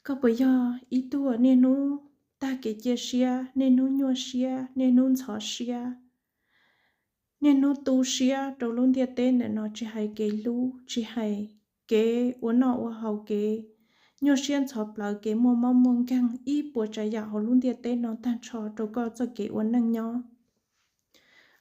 Koj puas yog ib tug uas niaj hnub tag kev cia siab, niaj hnub nyuaj siab, niaj hnub ntxhov siab, niaj hnub tu siab rau lub ntiaj teb ntawm no, tsis hais kev hlub, tsis hais kev ua noj ua haus, kev nyuaj siab ntxhov plawv, kev muaj mob muaj nkeeg, ib puas tsav yam hauv lub ntiaj teb no tag nrho rau koj txoj kev ua neej nyob?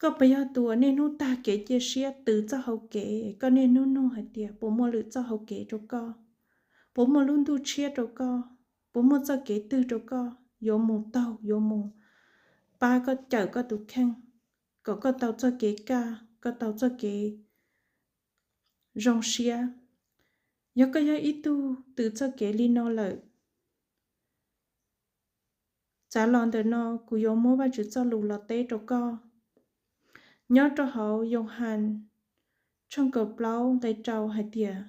Koj puas yog tus uas niaj hnub tag kev cia siab twv txoj hau kev, koj niaj hnub nug hais tias puas muaj lwm txoj hau kev rau koj, puas muaj lub ntuj tshiab rau koj, puas muaj txoj kev twg rau koj yuav mus taug, yuav mus pab koj cawm koj tus kheej, kom koj tau txoj kev kaj, koj tau txoj kev zoo siab? Yog koj yog ib tug twv txoj kev li no lawm, txav los ntawm no kuv yuav muab Vajtswv txoj lus los teb rau koj. Nyob rau hauv Yauhas tshooj kaum plaub nqe rau hais tias,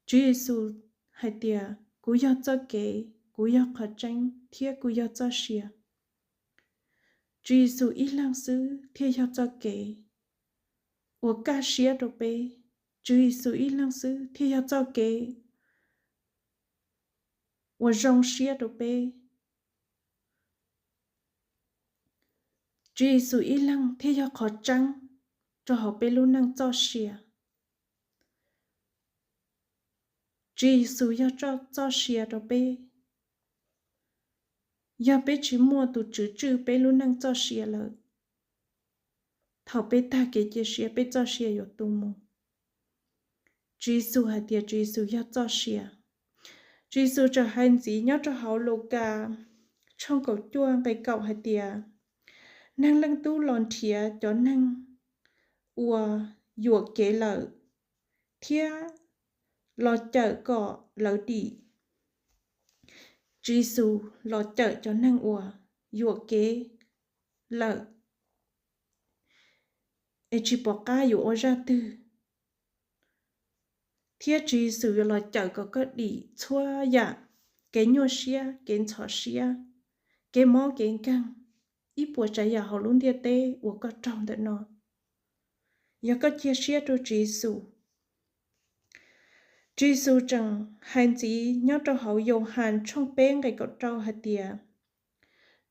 Tswv Yexus hais tias, kuv yog txoj kev, kuv yog qhov tseeb, thiab kuv yog txoj sia. Tswv Yexus ib leeg xwb thiaj yog txoj kev uas kaj siab rau peb. Tswv Yexus ib leeg xwb thiaj yog txoj kev uas zoo siab rau peb. Tswv Yexus ib leeg thiaj yog qhov tseeb rau hauv peb lub neej txoj sia. Tswv Yexus yog txoj sia rau peb. Yog peb tsis muaj tus Tswv tswj peb lub neej txoj sia lawm, thaum peb tag kev cia siab peb txoj sia yuav tu mus. Tswv Yexus hais tias Tswv Yexus yog txoj sia. Tswv Yexus tseem hais ntxiv nyob rau hauv Lukas tshooj kaum cuaj nqe kaum hais tias, Neeg Leej Tub los nrhiav cov neeg uas yuam kev lawm thiab los cawm kom lawv dim. Tswv Yexus los cawm cov neeg uas yuam kev lawm es tsis pom qab yuav ua zaj twg, thiab Tswv Yexus yuav los cawm kom koj dim txhua yam kev nyuaj siab, kev ntxhov siab, kev mob kev nkeeg, ib puas tsav yam hauv lub ntiaj teb uas koj raug ntawm no. Yog koj cia siab rau Tswv Yexus, Tswv Yexus tseem hais ntxiv nyob rau hauv Yauhas tshooj peb nqe kaum rau hais tias,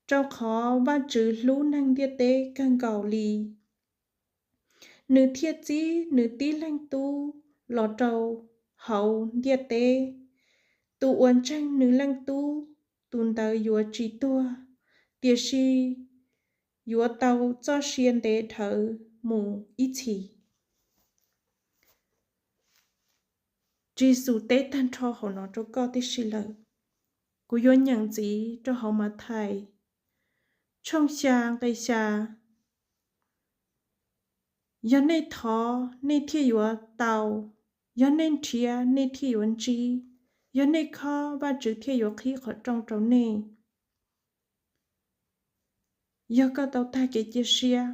Rau qhov Vajtswv hlub neeg ntiaj teb kawg nkaus li, nws thiaj txib nws tib Leej Tub los rau hauv ntiaj teb. Tus uas ntseeg nws Leej Tub, tus ntawd yuav tsis tuag, tiam sis yuav tau txoj sia ntev dhawv mus ib txhis. Tswv Yexus teb tag nrho hauv no rau koj tib si lawm. Kuv yuav nyeem ntxiv rau hauv Mathais tshooj xya nqe xya, Yog nej thov, nej thiaj yuav tau; yog nej nrhiav, nej thiaj yuav ntsib; yog nej khob, Vajtswv thiaj yuav qhib qhov rooj rau nej. Yog koj tau tag kev cia siab,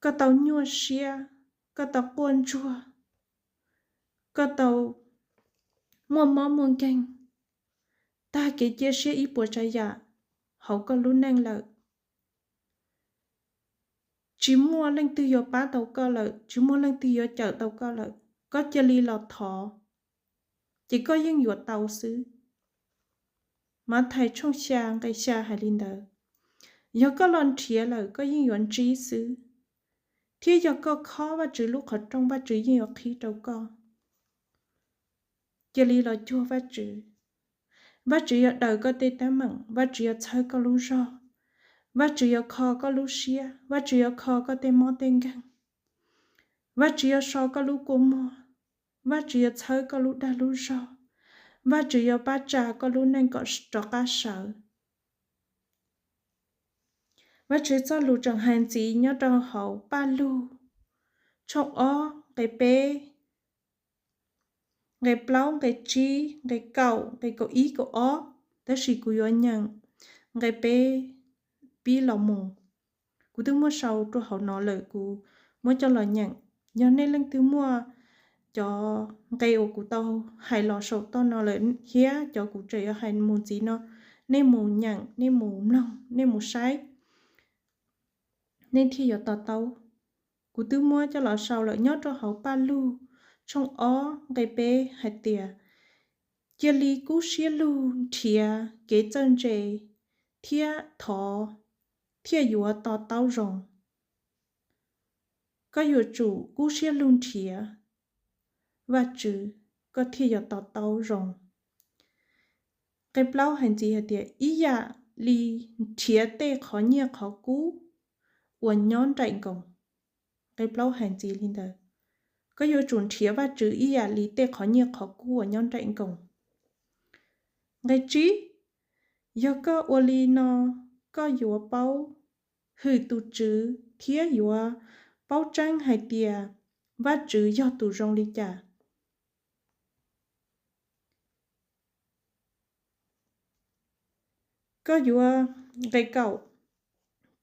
koj tau nyuaj siab, koj tau quaj ntsuag, koj tau muaj mob muaj nkeeg, tag kev cia siab ib puas tsav yam hauv koj lub neej lawm, tsis muaj leej twg yuav pab tau koj lawm, tsis muaj leej twg yuav cawm tau koj lawm, koj cia li los thov, ces koj yeej yuav tau xwb. Mathais tshooj xya nqe xya hais li ntawd, yog koj los nrhiav lawm koj yeej yuav ntsib xwb, thiab yog koj khob Vajtswv lub qhov rooj Vajtswv yeej yuav qhib rau koj. Cia li los cuag Vajtswv. Vajtswv yuav daws koj tej teeb meem, Vajtswv yuav txhawb koj lub zog, Vajtswv yuav kho koj lub siab, Vajtswv yuav kho koj tej mob tej nkeeg, Vajtswv yuav so koj lub kua muag, Vajtswv yuav txhawb koj lub dag lub zog, Vajtswv yuav pab tsa koj lub neej kom rov qab sawv. Vajtswv txoj lus tseem hais ntxiv nyob rau hauv Paj Lug tshooj ob nqe peb, nqe plaub, nqe tsib, nqe kaum, nqe kaum ib, kaum ob, tab sis kuv yuav nyeem nqe peb pib los mus. Kuv twb muab sau rau hauv no lawm, kuv muab coj los nyeem. Yog nej leej twg muaj cov nqe uas kuv tau hais los saum toj no lawm thiab cov kuv tseem yuav hais mus ntxiv no, nej mus nyeem, nej mus mloog, nej mus saib, nej thiaj yuav to taub. Kuv twb muab coj los sau lawm nyob rau hauv Paj Lug tshooj ob nqe peb hais tias, Cia li kub siab lug nrhiav kev txawj ntse thiab thov thiaj yuav to taub zoo. Koj yuav tsum kub siab lug nrhiav Vajtswv, koj thiaj yuav to taub zoo. Nqe plaub hais ntxiv hais tias, ib yam li nrhiav tej qhov nyiaj qhov kub uas nyob nraim nkoos. Nqe plaub hais ntxiv li ntawd, koj yuav tsum nrhiav Vajtswv ib yam li tej qhov nyiaj qhov kub uas nyob nraim nkoos. Nqe tsib, yog koj ua li no, koj yuav paub hwm tus Tswv thiab yuav paub tseeb hais tias Vajtswv yog tus zoo li cas. Koj yuav, nqe kaum,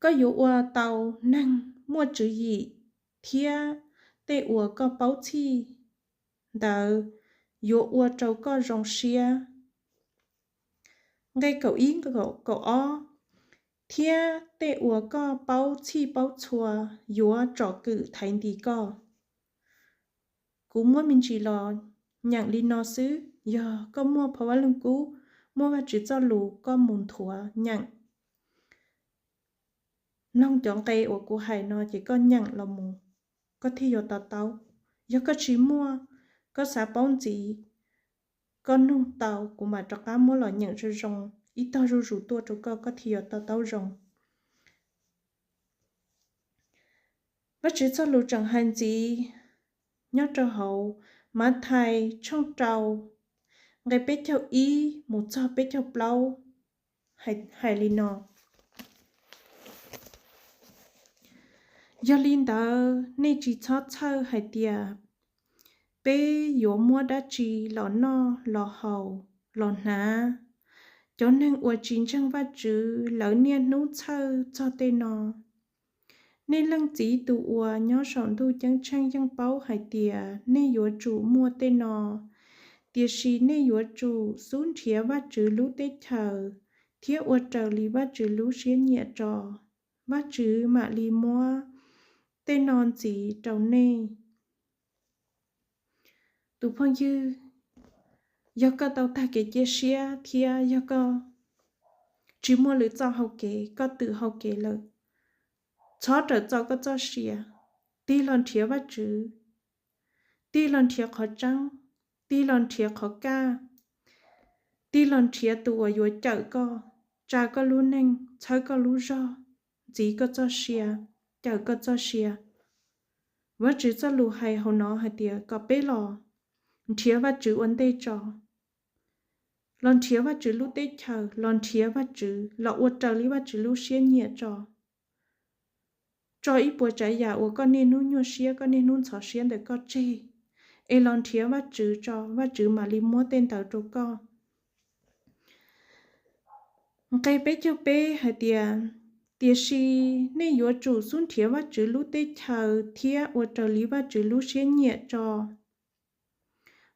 koj yuav ua tau neeg muaj tswv yim, thiab tej uas koj paub txhij ntawd yuav ua rau koj zoo siab. Nqe kaum ib, kaum ob, thiab tej uas koj paub txhij paub txhua yuav tsom kwm thaiv nti koj. Kuv muab me ntsis los nyeem li no xwb, yog koj muaj phau Vaj Lug Kub, muaj Vajtswv txoj lus, koj mus nthuav nyeem. Mloog cov nqe uas kuv hais no ces koj nyeem los mus, koj thiaj yuav to taub. Yog koj tsis muaj, koj xav paub ntxiv, koj nug tau, kuv mam rov qab muab los nyeem zoo zoo ib tog zuj zus tuaj rau koj, koj thiaj yuav to taub zoo. Vajtswv txoj lus tseem hais ntxiv nyob rau hauv Mathais tshooj rau, nqe peb caug ib mus txog peb caug plaub, hais li no: Yog li ntawd nej tsis txhob txhawj hais tias, peb yuav muab dab tsi los noj los haus los hnav? Cov neeg uas tsis ntseeg Vajtswv, lawv niaj hnub txhawj txog tej no. Nej Leej Txiv tus uas nyob saum ntuj ceeb tsheej yeej paub hais tias nej yuav tsum muaj tej no, tiam sis nej yuav tsum xub nrhiav Vajtswv lub teb chaws thiab ua raws li Vajtswv lub siab nyiam tso, Vajtswv mam li muab tej no ntxiv rau nej. Tus phooj ywg, yog koj tau tag kev cia siab thiab yog koj tsis muaj lwm txoj hau kev, koj twm hau kev lawm, txhob rawm txaus koj txoj sia, tig los nrhiav Vajtswv, tig los nrhiav qhov tseeb, tig los nrhiav qhov kaj, tig los nrhiav tus uas yuav cawm koj, tsa koj lub neej, txhawb koj lub zog, ntxiv koj txoj sia, cawm koj txoj sia. Vajtswv txoj lus hais hauv no hais tias kom peb los nrhiav Vajtswv ua ntej tso, los nrhiav Vajtswv lub teb chaws, los nrhiav Vajtswv, los ua raws li Vajtswv lub siab nyiam tso. Tso ib puas tsav yam uas koj niaj hnub nyuaj siab, koj niaj hnub ntxhov siab ntawm koj tseg, es los nrhiav Vajtswv tso, Vajtswv mam li muab tej ntawd rau koj. Nqe peb caug peb hais tias, tiam sis nej yuav tsum xub nrhiav Vajtswv lub teb chaws thiab ua raws li Vajtswv lub siab nyiam tso,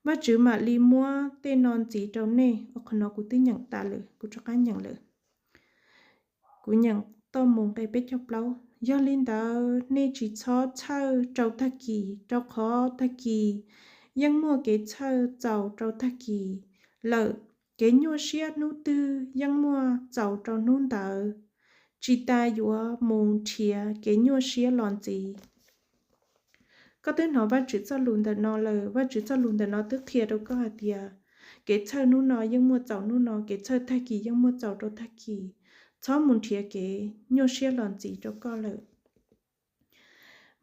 Vajtswv mam li muab tej no ntxiv rau nej. Qhov no kuv twb nyeem tas lawm, kuv rov qab nyeem lawm. Kuv nyeem toj mus nqe peb caug plaub: Yog li ntawd nej tsis txhob txhawj rau tag kis, rau qhov tag kis yeej muaj kev txhawj txaus rau tag kis lawm. Kev nyuaj siab hnub twg yeej muaj txaus rau hnub ntawd. Tsis tas yuav mus nrhiav kev nyuaj siab los ntxiv. Koj twb hnov Vajtswv txoj lus ntawm no lawm, Vajtswv txoj lus ntawm no twb qhia rau koj hais tias kev txhawj hnub no yeej muaj txaus hnub no, kev txhawj tag kis yeej muaj txaus rau tag kis. Txhob mus nrhiav kev nyuaj siab los ntxiv rau koj lawm.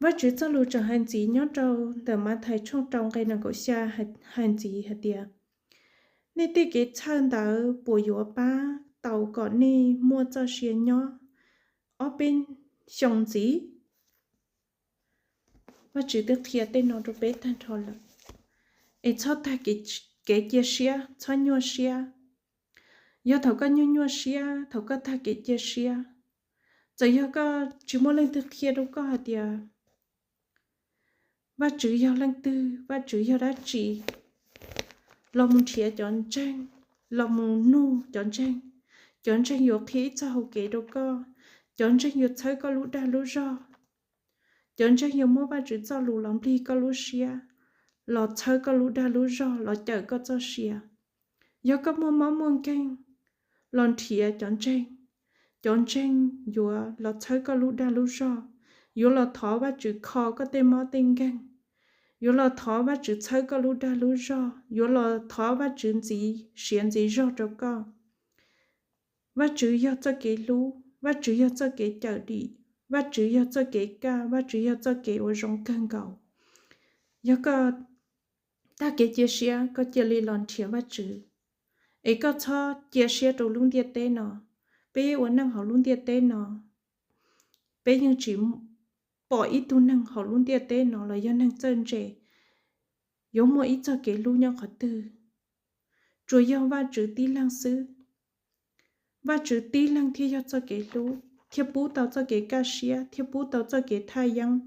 Vajtswv txoj lus tseem hais ntxiv nyob rau ntawm Mathais tshooj rau nqe nees nkaum xya, hais ntxiv hais tias, nej tej kev txhawj ntawd puas yuav pab tau kom nej muaj txoj sia nyob ob peb xyoos ntxiv? Vajtswv twb qhia tej no rau peb tag nrho lawm, es txhob tag kev cia siab, txhob nyuaj siab. Yog thaum koj nyuaj nyuaj siab, thaum koj tag kev cia siab, txawm yog koj tsis muaj leej twg qhia rau koj hais tias Vajtswv yog leej twg, Vajtswv yog dab tsi, los mus nrhiav cov ntseeg, los mus nug cov ntseeg. Cov ntseeg yuav qhia ib txoj hau kev rau koj. Cov ntseeg yuav txhawb koj lub dag lub zog. Cov ntseeg yuav muab Vajtswv txoj lus los nplig koj lub siab, los txhawb koj lub dag lub zog, los cawm koj txoj sia. Yog koj muaj mob muaj nkeeg los nrhiav cov ntseeg, cov ntseeg yuav los txhawb koj lub dag lub zog, yuav los thov Vajtswv kho koj tej mob tej nkeeg, yuav los thov Vajtswv txhawb koj lub dag lub zog, yuav los thov Vajtswv ntxiv siav ntxiv zog rau koj. Vajtswv yog txoj kev hlub, Vajtswv yog txoj kev cawm dim, Vajtswv yog txoj kev kaj, Vajtswv yog txoj kev uas zoo kawg nkaus. Yog koj tag kev cia siab, koj cia li los nrhiav Vajtswv, es koj txhob cia siab rau lub ntiaj teb no. Peb ua neej hauv lub ntiaj teb no, peb yeej tsis pom ib tug neeg hauv lub ntiaj teb no los yog neeg txawj ntse yuav muaj ib txoj kev hlub nyob qhov twg, tsuas yog Vajtswv tib leeg xwb. Vajtswv tib leeg thiaj yog txoj kev hlub, thiaj pub tau txoj kev kaj siab, thiaj pub tau txoj kev thaj yeeb,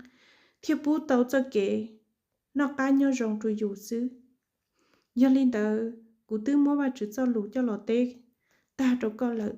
thiaj pub tau txoj kev noj qab nyob zoo rau yus xwb. Yog li ntawd, kuv twb muab Vajtswv txoj lus coj los teb tag rau koj lawm.